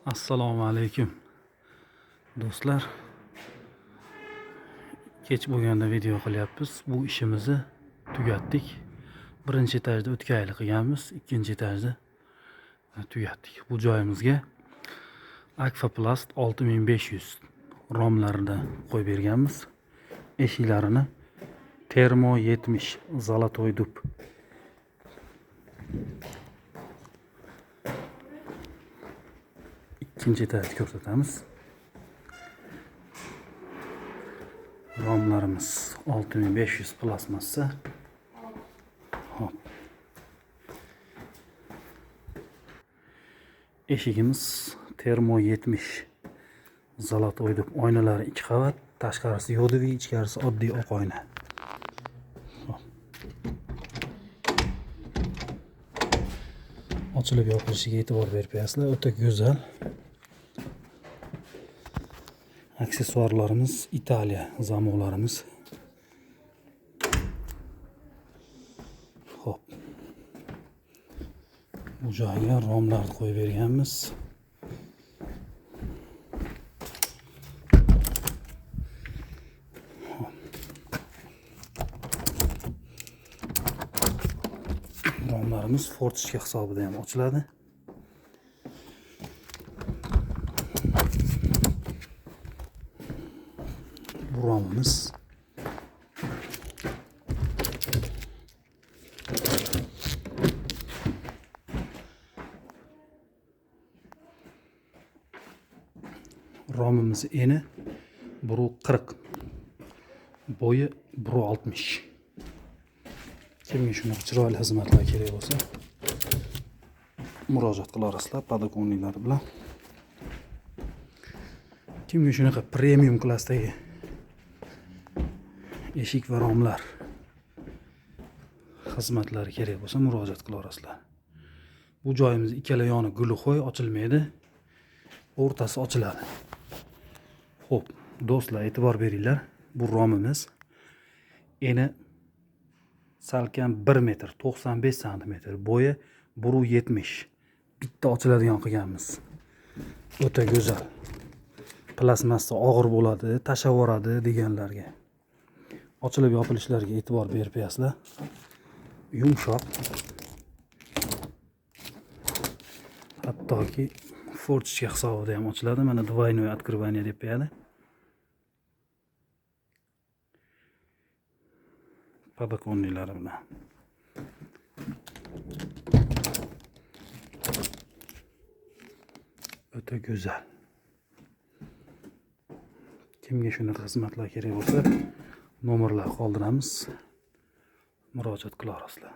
Assalomu alaykum do'stlar. Kech bo'lganda video qilyapmiz. Bu ishimizni tugatdik. Birinchi etajda o'tkayli qilganmiz, ikkinchi etajda tugatdik. Bu joyimizga Akfaplast 6500 romlarida qo'yib berganmiz. Eshiklarini Termo 70 Zolotoi dub. Ikkinchi etajni ko'rsatamiz. Romlarimiz 6500 plastmassa. Hop. Eshigimiz Termo 70 Zolotoi dub, oynalari 2 qavat, tashqarisi yodoviy, ichkarisi oddiy oq oyna. Hop. Ochilib yopilishiga e'tibor berib qo'yasizlar, o'ta go'zal. Aksessuarlarimiz Italiya zamoqlarimiz. Xo'p. Bu joyga romlarni qo'yib berganmiz. Romlarimiz fortichka hisobida ham ochiladi. Bu romimiz eni 1.40, bo'yi 1.60. Kimga shunaqa chiroyli xizmatlar kerak bo'lsa, murojaat qilarasizlar podokonniklar bilan. Kimga shunaqa premium klassdagi eshik va romlar xizmatlari kerak bo'lsa, murojaat qilarasizlar. Bu joyimiz ikkala yoni guluxoy ochilmaydi, o'rtasi ochiladi. Xo'p, do'stlar, e'tibor beringlar. Bu romimiz eni salkam 1 metr 95 santimetr, bo'yi 1.70. Bitta ochiladigan qilganmiz. O'ta go'zal. Plastmassa og'ir bo'ladi, tashlab yuboradi deganlarga. Ochilib yopilishlariga e'tibor berib qo'yasizlar. Yumshoq. Hattoki fortichka hisobida ham ochiladi. Mana двойное открывание deb qo'yadi. Podokonniklari bilan. O'ta go'zal. Kimga shunaqa xizmatlar kerak bo'lsa, nomerlar qoldiramiz. Murojaat qilarasizlar.